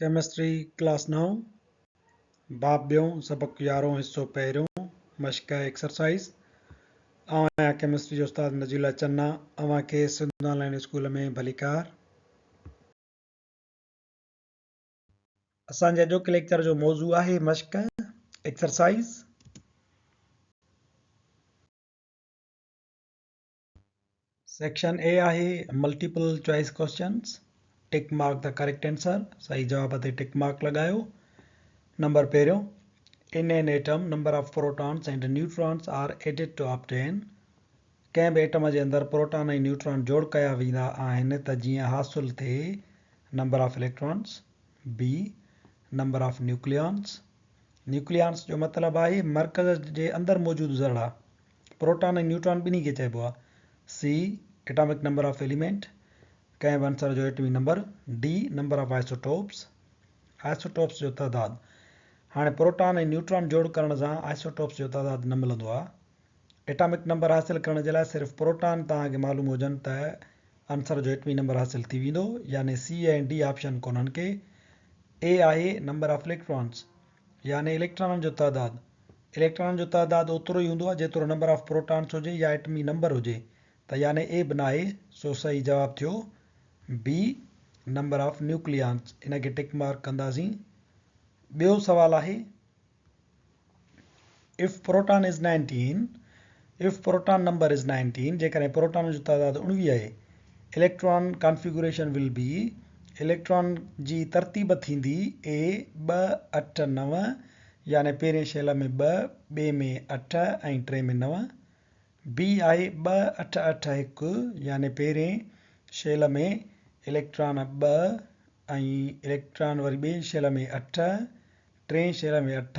Chemistry class نائون، باب ٻيون، سبق يارهون، حصو پهريون، مشق ايڪسرسائيز. آئون آهيان ڪيمسٽري جو استاد نجي الله چنا، اوهان کي سنڌ آن لائين اسڪول ۾ ڀليڪار. اسان جي اڄوڪي ليڪچر جو موضوع آهي مشق ايڪسرسائيز. سيڪشن اي آهي multiple choice questions, tick mark the correct answer, صحيح جواب تي ٽڪ مارڪ لڳايو. نمبر پهريون، in an atom number of protons and neutrons are added to obtain, ڪنهن به ايٽم جي اندر پروٽان ۽ نيوٽران جوڙ ڪيا ويندا آهن ته جيئن حاصل ٿئي number of electrons, B number of nucleons, nucleons جو مطلب آهي مرڪز جي اندر موجود ذرڙا، پروٽان ۽ نيوٽران ٻنهي کي چئبو آهي. C atomic number of element, ڪنهن به عنصر جو ايٽمي number. D number of isotopes, isotopes جو تعداد. هاڻي پروٽان ۽ نيوٽران جوڙ ڪرڻ سان آئسوٽوپس جو تعداد نه ملندو آهي. ايٽامڪ نمبر حاصل ڪرڻ جي لاء صرف پروٽان توهان کي معلوم هجن ته عنصر جو ايٽمي نمبر حاصل ٿي ويندو، يعني سي ۽ ڊي آپشن ڪونهن ڪي. اي آهي نمبر آف اليڪٽرانس، يعني اليڪٽرانن جو تعداد. اليڪٽرانن جو تعداد اوترو ئي هوندو آهي جيترو نمبر آف پروٽانس هجي يا ايٽمي نمبر هجي ته يعني اي به ناهي سو صحيح جواب ٿيو بي نمبر آف نيوڪليانس ان کي ٽڪ مارڪ ڪنداسين. ٻيو سوال آهي if proton is 19 if proton number is 19 جيڪڏهن پروٽان جو تعداد 19 آهي electron configuration will be electron جي ترتيب ٿيندي اي 2 8 9 يعني پهرين شيل ۾ ٻه، ٻئي ۾ اٺ ۽ ٽئين ۾ نو. بي آهي ٻه اٺ اٺ هڪ يعني پهرين شيل ۾ اليڪٽران ٻه ۽ اليڪٽران وري ٻئي شيل ۾ اٺ، ٽئين شيل ۾ اٺ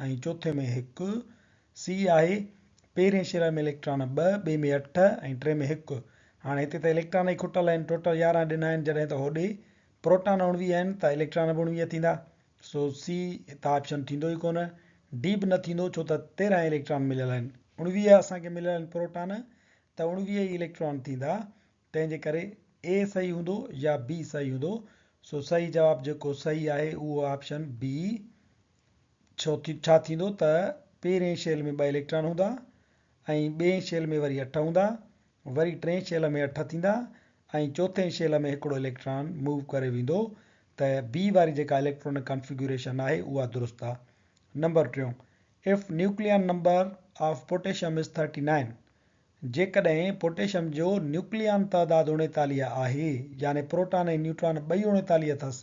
۽ چوٿين ۾ هڪ. سي آهي پهرين شيل ۾ اليڪٽران ٻه، ٻئي ۾ اٺ ۽ ٽئين ۾ هڪ. هاڻي هتي ته اليڪٽران ئي کٽل آهن، ٽوٽل 11 ڏنا آهن جڏهن ته هوڏي پروٽان 19 آهن ته اليڪٽران به 19 ٿيندا. سو سي ته آپشن ٿيندو ئي ڪونه، ڊي به نه ٿيندو ڇو ته 13 اليڪٽران مليل آهن، 19 اسان کي مليل آهن پروٽان ته 19 ئي اليڪٽران ٿيندا، تنهن جي ڪري اي صحيح هوندو يا بي صحيح هوندو، سو صحيح جواب جيڪو صحيح آهي اهو آپشن بي، ڇو ڇا ٿيندو ته پهرين شيل ۾ ٻه اليڪٽران هوندا ۽ ٻئين شيل ۾ وري اٺ هوندا، وري ٽئين شيل ۾ اٺ ٿيندا ۽ چوٿين شيل ۾ هڪڙو اليڪٽران موو ڪري ويندو ته بي واري جيڪا اليڪٽرانڪ ڪانفيگيوريشن آهي اها درست آ. نمبر ٽيون if nucleon number of potassium is 39 جيڪڏهن پوٽيشم جو نيوڪليان تعداد 39 آهي يعني پروٽان ۽ نيوٽران ٻئي 39 اٿس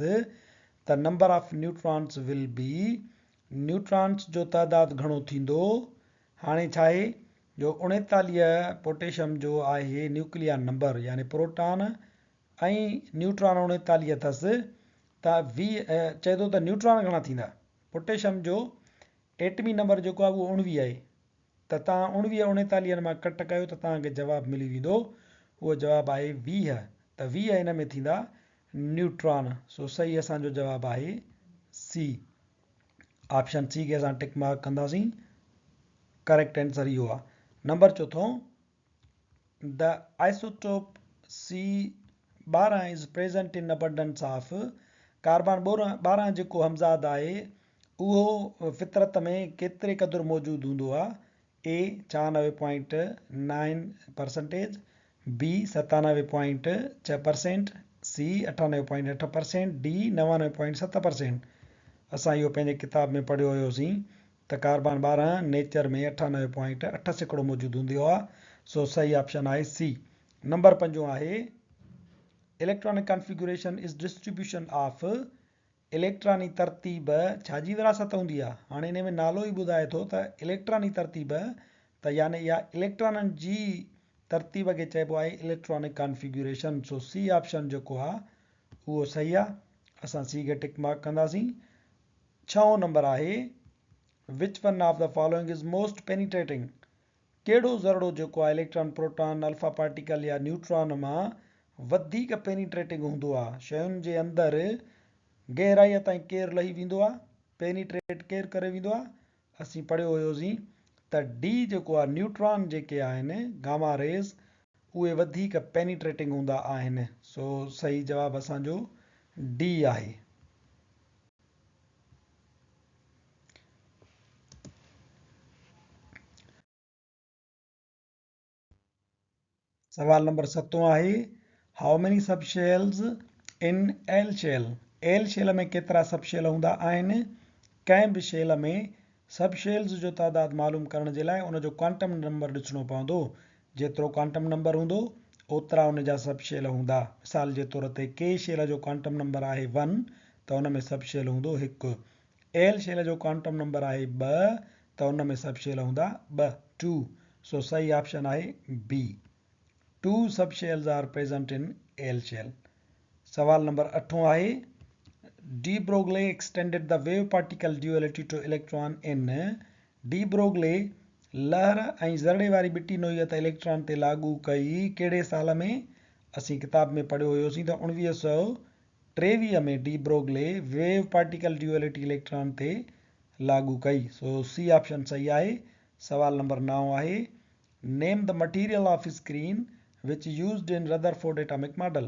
ته number of neutrons will be neutrons جو تعداد گهڻو ٿيندو هاڻي ڇاهي جو 39 پوٽيشم جو آهي نيوڪليان نمبر يعني پروٽان ۽ نيوٽران 39 اٿس ته 20 چئي ٿو ته نيوٽران گهڻا ٿيندا پوٽيشم جو ايٽمي نمبر جيڪو آهي اهو 19 آهي ته توهان 19 39 مان ڪٽ ڪيو ته توهان کي جواب ملي ويندو اهو جواب آهي 20 ته 20 ان ۾ ٿيندا نيوٽران سو صحيح اسان جو جواب آهي سي آپشن سي کي اسان ٽڪ مارڪ ڪنداسين ڪريڪٽ آنسر اهو آهي. نمبر چوٿون the isotope C 12 is present in abundance of carbon 12 جيڪو همزاد آهي اهو فطرت ۾ ڪيتري قدر موجود هوندو آهي اي 96 پوائنٽ نائن پرسنٽيج، بي 97 پوائنٽ ڇهه پرسينٽ، سي 98 پوائنٽ اٺ پرسينٽ، ڊي 99 پوائنٽ ست پرسينٽ. اسان اهو پنهنجي ڪتاب ۾ پڙهيو هيوسين ته ڪاربان 12 نيچر ۾ 98 پوائنٽ 8% موجود هوندو آهي سو صحيح آپشن آهي سي. نمبر پنجون آهي اليڪٽرانڪ ڪانفيگوريشن از ڊسٽريبيوشن آف اليڪٽراني ترتيب ڇا جي ورهاست هوندي آهي؟ هاڻي انهي ۾ نالو ئي ٻڌائي ٿو ته اليڪٽراني ترتيب ته يعني اها اليڪٽرانن جي ترتيب کي چئبو آهي اليڪٽرانڪ ڪانفيگيوريشن سو سي آپشن جيڪو آهي اهو صحيح آهي اسان سي کي ٽڪ مارڪ ڪنداسين. ڇهون نمبر آهي which one of the following is most penetrating ڪهڙو ذرڙو جيڪو آهي اليڪٽران، پروٽان، الفا پارٽيڪل يا نيوٽران مان وڌيڪ پينيٽريٽنگ هوندو آهي؟ شين جي اندر گهرائيء تائين ڪير لهي ويندو آهي؟ پينيٽريٽ ڪير ڪري ويندو آهي؟ اسين پڙهيو هيوسين ته ڊي جيڪو آهي نيوٽران جيڪي آهن گاما ريز اهي وڌيڪ پينيٽريٽنگ هوندا آهن سو صحيح جواب اسان جو ڊي آهي. سوال نمبر ستون آهي، How many subshells in L shell? L shell ۾ ڪيترا سب شيل هوندا آهن؟ ڪنهن به شيل ۾ سب شيلز جو تعداد معلوم ڪرڻ جي لاء ان جو ڪوانٽم نمبر ڏسڻو پوندو. جيترو ڪوانٽم نمبر هوندو اوترا ان جا سب شيل هوندا. مثال جي طور تي ڪي شيل جو ڪوانٽم نمبر آهي ون ته ان ۾ سب شيل هوندو هڪ. ايل شيل جو ڪوانٽم نمبر آهي ٻه ته ان ۾ سب شيل هوندا ٻه، ٽو. سو صحيح آپشن آهي B. Two sub shells are present in L shell. سوال نمبر اٺون آهي de Broglie extended the wave particle duality to electron in de Broglie لهر ۽ ذرڙي واري ٻٽي نوعيت اليڪٽران تي لاڳو ڪئي ڪهڙي سال ۾؟ اسين ڪتاب ۾ پڙهيو هيوسين ته 1923 ۾ de Broglie wave particle duality electron تي لاڳو ڪئي. سو سي آپشن صحيح آهي. سوال نمبر نائون آهي Name the material of screen which used in Rutherford atomic model.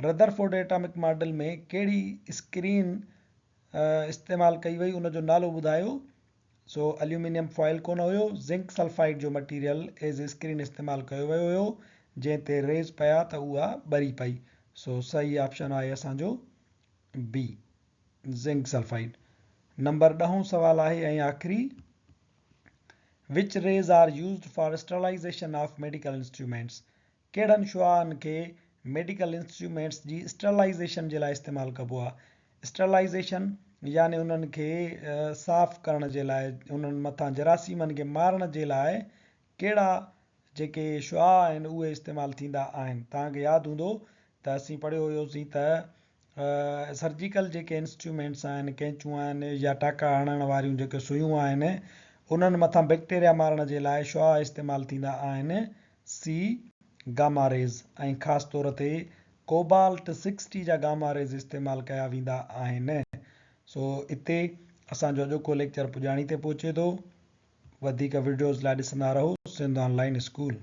Rutherford atomic model ۾ ڪهڙي اسڪرين استعمال ڪئي وئي ان جو نالو ٻڌايو. سو اليومينيم فوائل ڪونه هيو، زنڪ سلفائيڊ جو مٽيريل ايز اسڪرين استعمال ڪيو ويو هيو جنهن تي ريز پيا ته اها ٻري پئي. سو صحيح آپشن آهي اسان جو بي زنڪ سلفائيڊ. نمبر ڏهون سوال آهي ۽ آخري. Which rays are used for sterilization of medical instruments? ڪهڙن شعاعن کي ميڊيڪل انسٽرومينٽس جي اسٽرلائيزيشن جي لاء استعمال ڪبو آهي؟ اسٽرلائيزيشن يعني انهن کي صاف ڪرڻ جي لاء، انهن مٿان جراثيمن کي مارڻ جي لاء ڪهڙا جيڪي شعاع آهن اهي استعمال ٿيندا آهن؟ توهان کي ياد هوندو ته اسين پڙهيو هيوسين ته سرجيڪل جيڪي انسٽرومينٽس آهن، ڪينچون آهن يا ٽاڪا هڻڻ واريون جيڪي سوئيون آهن، انهن مٿان بيڪٽيريا مارڻ جي لاء شعاع استعمال ٿيندا آهن، سي گاما ريز ۽ خاص طور تي ڪوبالٽ سڪسٽي جا گاما ريز استعمال ڪيا ويندا آهن. سو اتي اسان جو اڄوڪو ليڪچر پڄاڻي تي پهچي ٿو. وڌيڪ وڊيوز لاء ڏسندا رهو سنڌ آن لائين اسڪول.